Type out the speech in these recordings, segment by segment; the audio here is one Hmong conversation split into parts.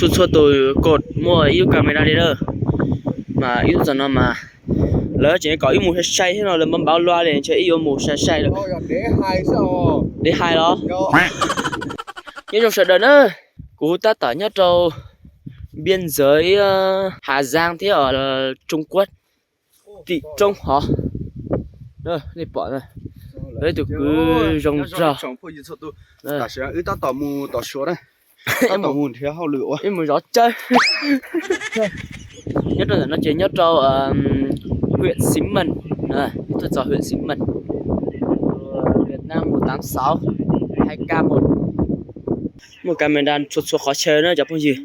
Txhua txhua tus kod muaj ib lub camera li na, mas ib lub txog no mas lawv tseem kom wb mus sai sai thiab no, lawv npau npau luaj li, ntshe wb yuav mus sai sai lawm. Dev hais los? Nyob zoo sawv daws na, kuv tab tom nyob rau biên giới Hà Giang thiab Trung Quốc, tỉnh Trung Hòa. Nej pom, lawv tus kwv zoo nraug. Tam sim no wb tab tom mus tom Suav na, tab tom mus nrhiav hauj lwm ua, wb mus zov tsawb. Nyob rau ntawm no ces nyob rau huyện Xín Mần, tuaj txog huyện Xín Mần. Việt Nam một tám sáu, hai k một. Muaj camera txhua txhua qhov chaw na cov phooj ywg.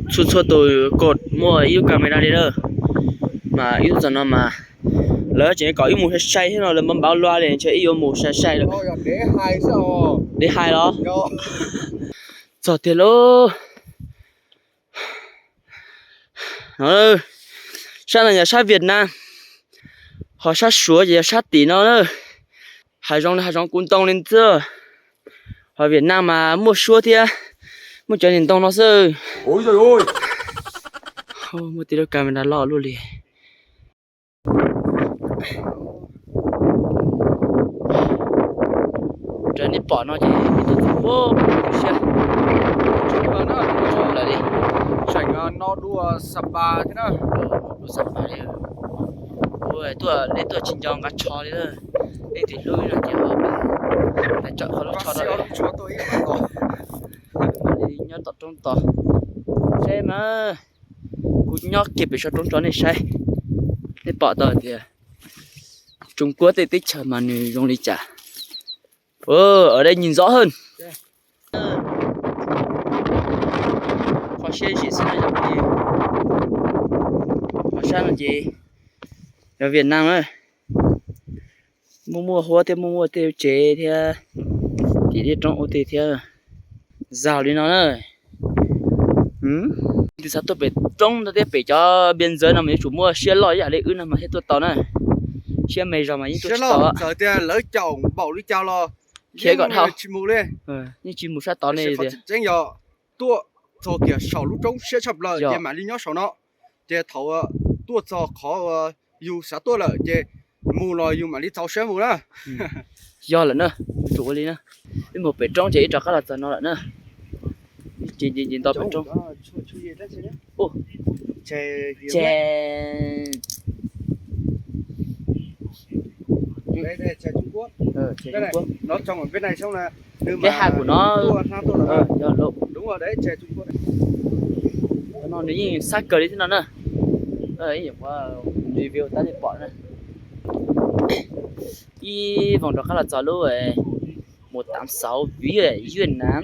Txhua txhua tus kod muaj ib lub camera li na, mas ib lub txog no mas lawv tseem kom wb mus sai sai thiab no, lawv npau npau luaj li, ntshe wb yuav mus sai sai lawm. Dev hais los? Txog tiag lauj. Sab no yog sab Việt Nam, ho sab Suav ces yog sab tim no na. Hav zoov li hav zoov kuv ntoo li xwb. Ho Việt Nam mas muaj suab thiab, muaj cov niag ntoo no xwb. Muaj tib lub camera loj luaj li. Raws nej pom no ces tus tus siab lawm li. Tseem no dua Sapa thiab na. Dua Sapa li. Tuaj, nej tuaj tsis nco nqa tsho li. Nej tus hlub no ces, tsawm qhov lub tsho no li. Nyob tom roob tod. Seb mas, kuv nyob kiag pem saum roob tso nej saib. Nej pom tau tias Trung Quốc tej teb chaws mas nws zoo li cas. Ở đây nhìn rõ hơn. Qhov siab zim xwb no yog, qhov sab no ces yog Việt Nam na. Muaj muaj huab thiab, muaj muaj tej tsev thiab, tim tej roob ua tej thiab. Zaum li no na. Tus xav tuaj pem roob ntawd thiab pem cov biên giới no mas yuav tsum muaj siab loj ib yam li wb no mas thiaj tuaj tau na. Siab me zog mas yeej tuaj tsis tau. Txawm tias lawv caum npaum li cas los khiav kom dhau, tsis mus li. Yeej tsis mus sab tod ne. Tseeb yog tuaj txog kiag saum lub roob siab tshaj plaws ces mam li nyob saum no. Ces thaum tuaj txog qhov yus xav tuaj lawm ces mus los yus mam li txaus siab mus na. Yog lawm na, yuav tsum ua li na. Wb mus pem roob ces wb rov qab los txog no lawm na. Ces nce nce nto pem roob. Ces Peb hais kuv no, no nws yeej sab kawg li thiab no na. Review tab nej pom na. Ib vòng rov qab los txog lub một tám sáu Việt, Việt Nam.